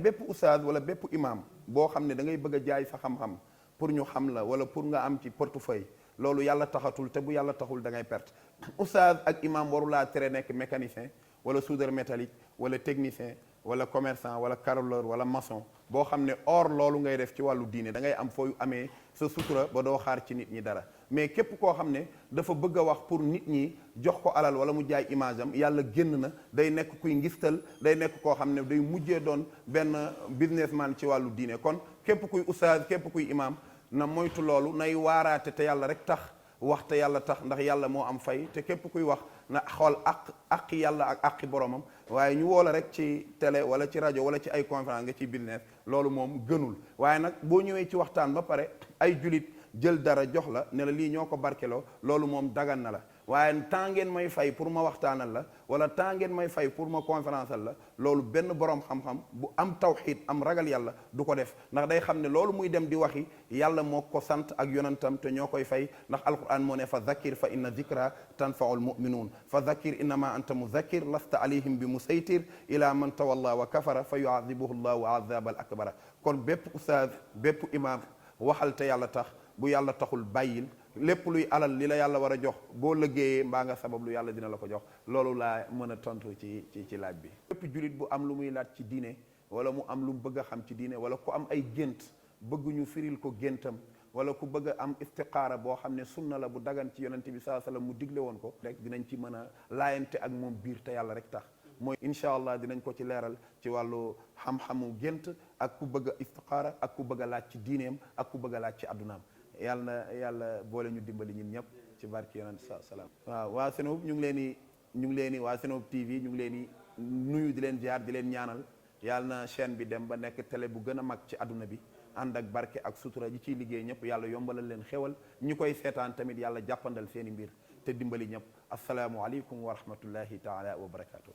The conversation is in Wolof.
bépp oustaz wala bépp imam boo xam ne da ngay bëgg a jaay sa xam-xam pour ñu xam la wala pour nga am ci portefeuille loolu yàlla taxatul te bu yàlla taxul da ngay perte. oustaz ak imam warulaa tere nekk mécanicien wala soudeur métallique wala technicien wala commerçant wala carreleur wala maçon boo xam ne or loolu ngay def ci wàllu diine da ngay am fooy amee sa sutura ba doo xaar ci nit ñi dara. mais képp koo xam ne dafa bëgg a wax pour nit ñi jox ko alal wala mu jaay image am yàlla génn na day nekk kuy ngistal day nekk koo xam ne day mujjee doon benn businessman ci wàllu diine. kon képp kuy oustaz képp kuy imam na moytu loolu, nay waaraate te yàlla rek tax wax te yàlla tax, ndax yàlla moo am fay. te képp kuy wax na xool aqi yàlla ak aqi boromam, waaye ñu woo la rek ci télé wala ci rajo wala ci ay conférence nga ci business, loolu moom gënul. waaye nag boo ñëwee ci waxtaan ba pare ay julit jël dara jox la ne la lii ñoo ko barkeloo, loolu moom dagan na la. waaye temps ngeen may fay pour ma waxtaanal la wala temps ngeen may fay pour ma conférenceal la, loolu benn borom xam-xam bu am tawxiid am ragal yàlla du ko def. ndax day xam ne loolu muy dem di waxi yàlla moo ko sant ak yonantam te ñoo koy fay. ndax alquran moo ne fa zakkir fa inna zikra tanfaul muminuun fa zakkir innama anta muzakkir lasta alayhim bi musaytir ila man tawalla wa kafara fa yuadibuhu llahu azabal akbara. kon bépp ustaaz bépp imam waxal te yàlla tax, bu yàlla taxul bàyyil. lépp luy alal li la yàlla war a jox boo liggéeyee mbaa nga sabab lu yàlla dina la ko jox. loolu laa mën a tontu ci laaj bi. bépp julit bu am lu muy laaj ci diine wala mu am lu mu bëgg a xam ci diine wala ku am ay gént bëgg ñu firil ko géntam wala ku bëgg a am istiqaara boo xam ne sunna la bu dagan ci yonente bi sallallahu alayhi wasallam mu digle woon ko rek dinañ ci mën a laayante ak moom biir te yàlla rek tax. mooy incha allah dinañ ko ci leeral ci wàllu xam-xamu gént ak ku bëgg a istiqaara ak ku bëgg a laaj ci diineem ak ku bëgg a laaj ci addunaam. yàlla na yàlla boole ñu dimbali ñun ñëpp ci barki yonent sa salaam. waaw waa Seneweb ñu ngi leen di waa Seneweb TV ñu ngi leen di nuyu di leen ziar di leen ñaanal yàlla na chaîne bi dem ba nekk télé bu gën a mag ci adduna bi ànd ak barke ak sutura ji ciy liggéey ñëpp yàlla yombalal leen xéwal ñu koy seetaan tamit yàlla jàppandal seen i mbir te dimbali ñëpp asalaamualeykum wa rahmatullahi taala wa barakaatu.